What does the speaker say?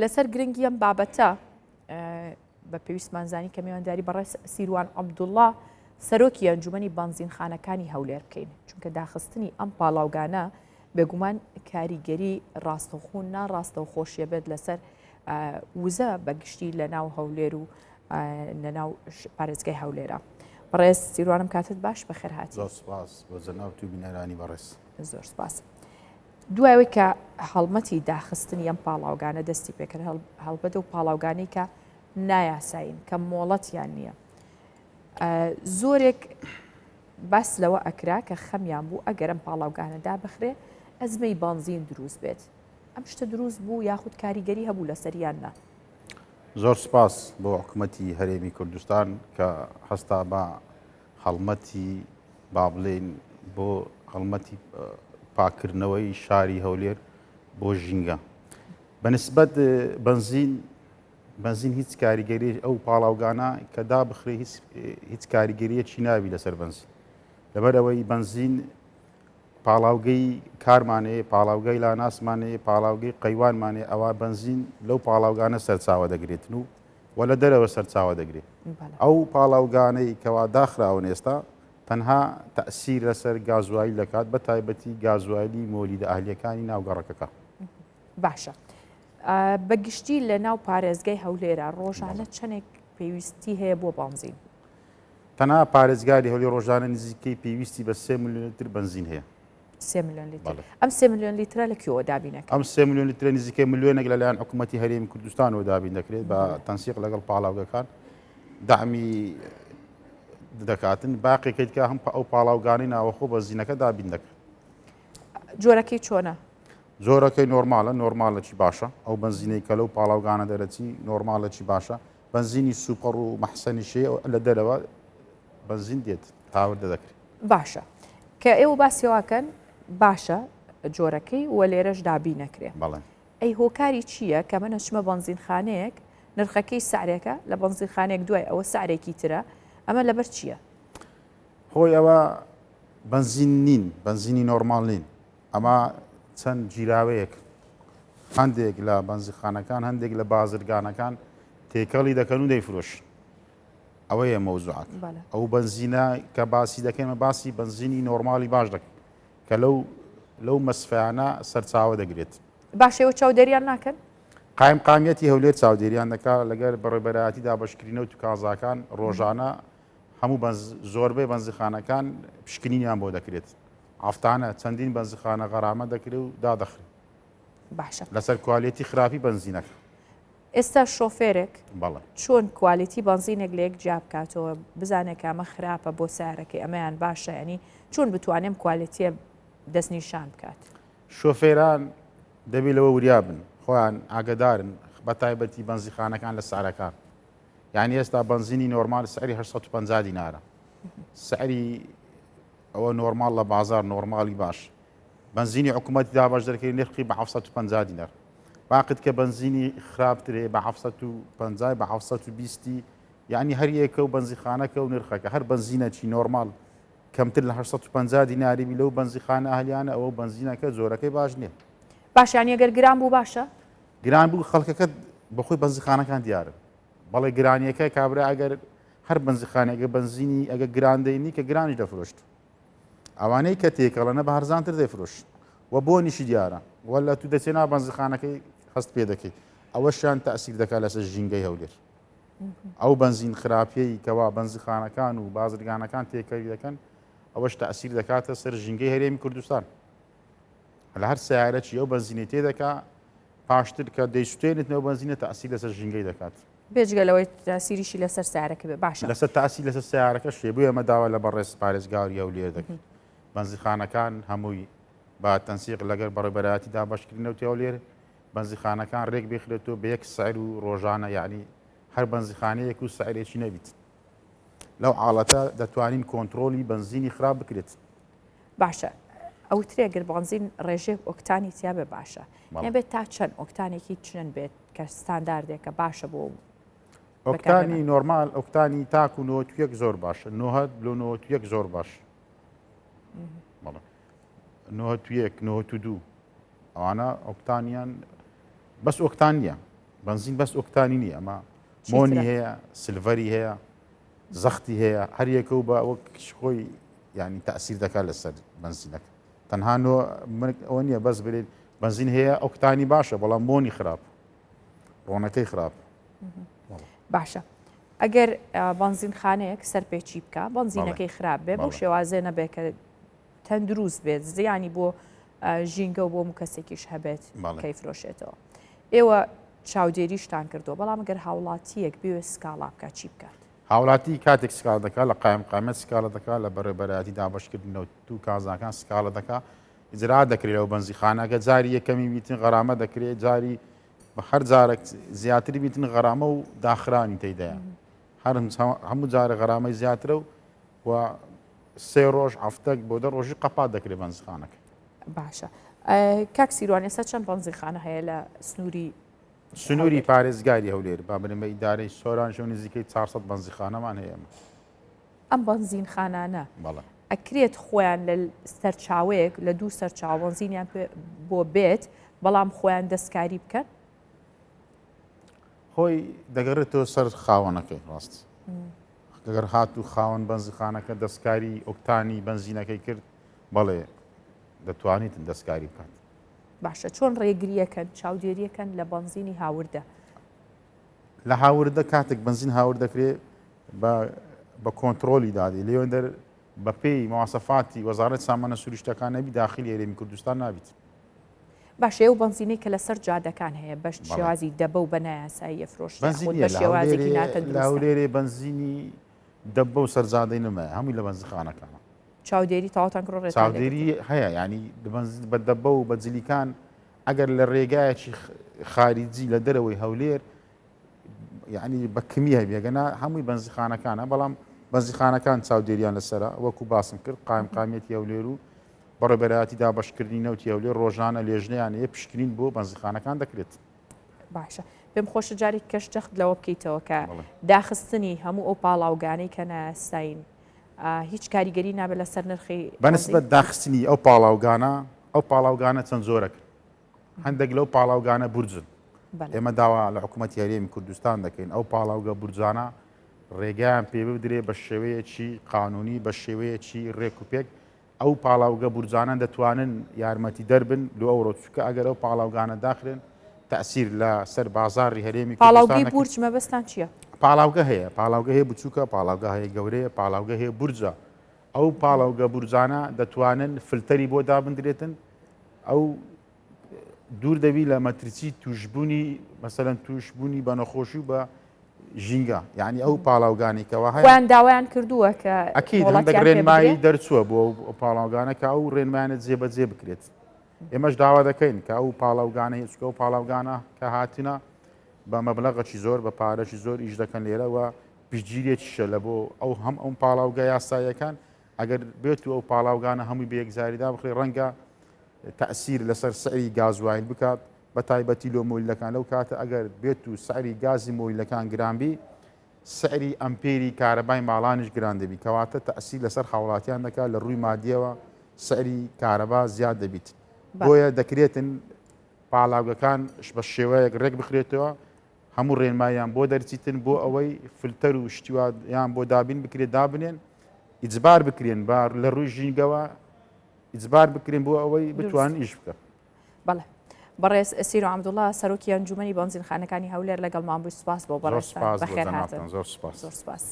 لەسەر گرنگی ئەم بابەتە بە پێویستمان زانی کە میوانداری بەڕێز سیروان عەبدوڵڵا سەرۆکی ئەنجومەنی بەنزینخانەکانی هەولێر بکەین چونکە داخستنی ئەم پاڵاوگانە بێگومان کاریگەری ڕاستەوخۆ ناڕاستەوخۆشیە بێت لەسەر وزە بە گشتی لە ناو هەولێر و لە ناو پارێزگای هەولێرە. بەڕێز سیروانم کاتت باش بەخێر هاتی. زۆر سپاس بۆ جەنابت و بینەرانی بەڕێز. زۆر سپاس. دوای ئەوەی کە هەڵمەتی داخستنی ئەم پاڵاوگانە دەستی پێکرد هەڵبەت ئەو پاڵاوگانەی کە نایاسایین کە مۆڵەتیان نییە زۆرێک باس لەوە ئەکرا کە خەمیان بوو ئەگەر ئەم پاڵاوگانە دابخرێ ئەزمەی بەنزین دروست بێت ئەم شتە دروست بوو یاخود کاریگەری هەبوو لەسەریان نا؟ زۆر سپاس بۆ حکوومەتی هەرێمی کوردستان کە هەستا بە هەڵمەتی با بڵێین بۆ هەڵمەتی پاکردنەوەی شاری هەولێر بۆ ژینگە بەنسبەت بەنزین بەنزین هیچ کاریگەری ئەو پاڵاوگانە کە دابخرێ هیچ کاریگەریەکی ناوی لەسەر بەنزین لەبەرەوەی بەنزین پاڵاوگەی کارمانەیە پاڵاوگەی لاناسمانەیە پاڵاوگەی قەیوانمانەیە ئەوە بەنزین لەو پاڵاوگانە سەرچاوە دەگرێتن و و لە دەرەوە سەرچاوە دەگرێت. ئەو پاڵاوگانەی کەوا داخراون ئێستا تەنها تەئسیر لەسەر گازوایل دەکات بە تایبەتی گازوایلی مۆلیدە ئەهلیەکانی ناو گەڕەکەکە. باشە بە گشتی لە ناو پارێزگای هەولێرە ڕۆژانە چەندێک پێویستی هەیە بۆ بەنزین؟ تەنها پارێزگاری هەولێر ڕۆژانە نزیکەی پێویستی بە سێ ملیۆن لیتر بەنزین هەیە. سێ ملیۆن لیتر ئەم سێ ملیۆن لیترە لە کوێوە دابین دەکرێت؟ ئەم سێ ملیۆن لیترە نزیکەی ملیۆنێک لەلایەن حکوومەتی هەرێمی کوردستانەوە دابین دەکرێت بە تەنسیق لەگەڵ پاڵاوگەکان دەعمی دەکاتن باقێکەی دیکە هەم ئەو پاڵاوگانەی ناوەخۆ بە زینەکە دابین دەکەن. جۆرەکەی چۆنە؟ جۆرەکەی نۆرمالە نۆرمالەکی باشە ئەو بەنزینەی کە لەو پاڵاوگانە دەرەچی نۆرمالەکی باشە بەنزینی سوپەڕ و مەحسەنیشەیە لە دەرەوە بەنزین دێت هاوردە دەکرێت. باشە کە ئێوە باسی واکەن باشە جۆرەکەی و لێرەش دابی نەکرێ بەڵێ. ئەی هۆکاری چییە کە من ئەچمە بەنزینخانەیەک نرخەکەی سعرێکە لە بەنزینخانەیەک دوای ئەوە سعرێکی ترە ئەمە لەبەر چییە؟ هۆی ئەوە بەنزین نین بەنزینی نۆرماڵ نین ئەمە چەند گیراوەیەک هەندێک لە بەنزیخانەکان هەندێک لە بازرگانەکان تێکەڵی دەکەن و دەیفرۆشن ئەوەیە مەوزوعەکە ئەو بەنزینە کە باسی دەکەین باسی بەنزینی نۆرمالی باش دەکەین کە لەو لەو مەسفیانە سەرچاوە دەگرێت. باشە ئێوە چاودێریان ناکەن؟ قایمقامیەتی هەولێر چاودێریان دەکات لەگەر بەڕێوەبەرایەتی دابەشکردنی نەوت و کانزاکان ڕۆژانە هەموو بەنز زۆربەی بەنزیخانەکان پشکنینیان بۆ دەکرێت هەفتانە چەندین بەنزیخانە غەرامە دەکرێت و دادەخرێت باشە لەسەر کوالێتی خراپی بەنزینەکە. ئێستا شۆفێرێک بەڵێ. چۆن کوالێتی بەنزینێک لە یەک جیا بکاتەوە بزانێت کە ئەمە خراپە بۆ سەیارەکەی ئەمەیان باشە یانی چۆن بتوانێ ئەم کوالێتیە دەستنیشان بکات؟ شۆفێران دەبێ لەوە وریا بن خۆیان ئاگەدارن بە تایبەتی بەنزیخانەکان لە سعرەکان یعنی ئێستا بەنزینی نۆرمال سعری 850 دینارە سعری ئەوە نۆرمال لە بازار نۆرمالی باش بەنزینی حکوومەتی دابەش دەکەی نرخی بە 750 دینار باقت کە بەنزینی خراپترێ بە 750 بە 720 یعنی هەر یەکە و بەنزیخانەکە و نرخەکە هەر بەنزینەکی نۆرمال کەمتر لە 850 دیناری بی لەو بەنزیخانە ئەهلیانە ئەوە بەنزینەکە جۆرەکەی باش نییە. باشە یانی ئەگەر گران بوو باشە؟ گران بوو خەڵکەکە بەخۆی بەنزیخانەکان دیارن بەڵێ گرانیەکە کابرا ئەگەر هەر بەنزیخانەگە بەنزینی ئەگە گران دەینی کە گرانیش دەفرۆشت ئەوانەی کە تێکەڵەنە بە هەرزانتر دەیفرۆشن و بۆنیشی دیارە وەلا تو دەچێ ناو بەنزیخانەکەی هەست پێ دەکەی ئەوەشیان تەسیر دەکات لەسەر ژینگەی هەولێر ئەو بەنزین خراپیەی کەوا بەنزیخانەکان و بازرگانەکان تێکەری دەکەن ئەوەش تەسیر دەکاتە سەر ژینگەی هەرێمی کوردستان لە هەر سیارەی ئەو بەنزینی تێ دەکا پاشتر کە دەیسوتێنێتنەوە بەنزینە تەسیر لەسەر ژینگەی دەکات. بێجگە لەوەی تاسیریشی لەسەر سیارەکە بێ باشە. لەسەر تاسی لەسەر سیارەکەش هەیە بۆیە ئێمە داوا لە بەڕێز پارێزگاری هەولێر دەکەین بەنزیخانەکان هەمووی بە تەنسیق لەگەر بەڕێوەبەرایەتی دابەشکردنی نەوتی هەولێر بەنزیخانەکان رێک بخرێتەوە بە یەک سعر و ڕۆژانە یعنی هەر بەنزیخانەیەک و سعرێکی نەبیت لەو حاڵەتە دەتوانین کۆنترۆلی بەنزینی خراپ بکرێت. باشە ئەوترێ گەر بەنزین ڕێژەیەک ئۆکتانی تیا بێ باشە نەبێت تا چەند ئۆکتانێکی چەند بێت کە ستانداردێکە باشە بۆ ئۆکتانی نۆرمال ئۆکتانی تاک و 91 زۆر باشە 90 لۆ 91 زۆر باش 91 92 ئەوانە ئۆکتانیان بەس ئۆکتان نییە. بەنزین بەس ئۆکتانی نییە ئەمە مۆنی هەیە سلڤەری هەیە زەختی هەیە هەر یەکە و بە وەک خۆی ینی تەسیر دەکات لەسەر بەنزینەکە تەنها نۆ من ئەوە نییە بەس برێت بەنزین هەیە ئۆکتانی باشە بەڵام بۆنی خراپ ڕۆنەکەی خراپ باشە ئەگەر بەنزینخانەیەک سەرپێچی بکە بەنزینەکەی خراپ بێ بەو شێوازێ نەبێ کە تەندروست بێت زیانی بۆ ژینگە و بۆ و کەسێکیش هەبێت کەی فرۆشێتەوە ئێوە چاودێریشتان کردو بەڵام گەر هاوڵاتیەک بێ سکاڵا بکات چی بکات؟ هاوڵاتی کاتێک سکاڵا دەکات لە قایم قامەت سکاڵا دەکات لە بەڕێبەرایەتی دابەشکردن نەوت و کازاکان سکاڵا دەکات ئیجرا دەکرێت لەو بەنزیخانەکە جاری یەکەمی بیتن غەرامە دەکرێت جاری بە هەر جارێک زیاتری بیتن غەرامە و داخرانی تێدایە هەر هەموو جارە غەرامەی زیاترە و و سێ ڕۆژ هەفتەک بۆ دە ڕۆژی قەپات دەکرێت بەنزیخانەکە. باشە کاک سیروان ئێستا چەند بەنزیخانە هەیە لە سنووری سنووری پارێزگاری هەولێر با بڵێم بە ئیدارەی سۆران شەو نزیکەی 400 بەنزیخانەمان هەیە ئێمە. ئەم بەنزینخانانە ئەکرێت خۆیان لە سەرچاوەیەک لە دوو سەرچاوە بەنزینیان بۆ بێت بەڵام خۆیان دەستکاری بکەن؟ خۆی دەگەڕێتەوە سەر خاوەنەکەی ڕاست گەر هات و خاوەن بەنزیخانەکە دەستکاری ئۆکتانی بەنزینەکەی کرد بەڵێ دەتوانیتن دەستکاری بکات. باشە چۆن ڕێگریەکەن چاودێریەکەن لە بەنزینی هاوردە؟ لە هاوردە کاتێک بەنزین هاورد دەکرێت بە کۆنتترۆلی دادی لێوەندەر بەپێی مواسەفاتی وەزارەت سامانە سروشتەکان نەبی داخلی هەرێمی کوردستان نابیت. باشە ئەو بەنزینەی کە لەسەر جادەکان هەیە بەش شێوازی دەبە و بە نایاساییە فرۆشرێ خۆت بە شێوازێکی ناتەندروستە. لە هەولێرێ بەنزینی دەبە و سەرجادەی نەمایە هەمووی لە بەنزیخانەکانە. چاودێری تەواوتان کردووە ڕێتان چاودێری هەیە ینی بە دەبە و بە جلیکان ئەگەر لە ڕێگایەکی خاریجی لە دەرەوەی هەولێر یعنی بە کمی هەبی ئەگەنا هەمووی بەنزیخانەکانە بەڵام بەنزیخانەکان چاودێریان لەسرە وەکو باسم کرد قایم قامیەتی هەولێر و بەڕێبەرایەتی دابەشکردنی نەوتی هەولێر ڕۆژانە لێژنەیان هەیە پشکنین بۆ بەنزیخانەکان دەکرێت. باشە پێم خۆشە جارێک کەش جەخت لەوە بکەیتەوە کە داخستنی هەموو ئەو پاڵاوگانەی کە نایاسایین هیچ کاریگەری نابێت لەسەر نرخی بەنسبەت داخستنی ئەو پاڵاوگانە ئەو پاڵاوگانە چەند زۆرەکن هەندێک لەو پاڵاوگانە بورجن ئێمە داوا لە حکوومەتی هەرێمی کوردستان دەکەین ئەو پاڵاوگە بورجانە ڕێگایان پێ بدرێ بە شێوەیەکی قانونی بە شێوەیەکی ڕێک و پێک ئەو پاڵاوگە بورجانە دەتوانن یارمەتیدەر بن لۆ ئەوڕۆ چونکە ئەگەر ئەو پاڵاوگانە داخرێن تەئسیر لە سەر بازاڕی هەرێمی کوردستان پاڵاوگەی بورج مەبەستان چییە؟ پاڵاوگە هەیە پاڵاوگە هەیە بچووکە پاڵاوگە هەیە گەورەیە پاڵاوگە هەیە بورجە ئەو پاڵاوگە بورجانە دەتوانن فلتەری بۆ دابندرێتن ئەو دوور دەبی لە مەترسی توشببوونی مەسەلەن توشببوونی بە نەخۆشی و بە ژینگە یعنی ئەو پاڵاوگانی کەەوە هەیە داوایان کردووە کە ئەکی هەندێک ڕێنمایی دەرچووە بۆ ئەو پاڵاوگانە کە ئەو ڕێنمایانە جێبەجێ بکرێت ئێمەش داوا دەکەین کە ئەو پاڵاوگانە هێچکە و پاڵاوگانە کە هاتنە بە مەبلەغەکی زۆر بە پارەکی زۆر ئیش دەکەن لێرەوە پشتگیرێکیشە لە بۆ ئەو هەم ئەم پاڵاوگە یاساییەکان ئەگەر بێت و ئەو پاڵاوگانە هەمووی بە یەکجاری دابخرێ ڕەنگە تەئسیر لەسەر سعری گازوایل بکات بە تایبەتی لۆ مۆیلەکان لەو کاتە ئەگەر بێت و سعری گازی مۆیلەکان گران بی سعری ئەمپێری کارەبای ماڵانیش گران دەبی کەواتە تەئسیر لەسەر هاوڵاتیان دەکات لە ڕووی مادیەوە سعری کارەبا زیاد دەبیت بۆیە دەکرێتن پاڵاوگەکان بە شێوەیەک ڕێک بخرێتەوە هەموو ڕێنماییان بۆ دەرچیتن بۆ ئەوەی فلتەر و شتیوایان بۆ دابین بکرێت دابنێن ئیجبار بکرێن با لە ڕووی ژینگەوە ئیجبار بکرێن بۆ ئەوەی بتوان ئیش بکەن. بەڵێ بەڕێز سیرو عەبدوڵا سەرۆکی ئەنجومەنی بەنزینخانەکانی هەولێر لەگەڵمان بووی سوپاس بۆ بەڕێزتان بەخێرهاتن زۆر سوپاس زۆر سوپاس.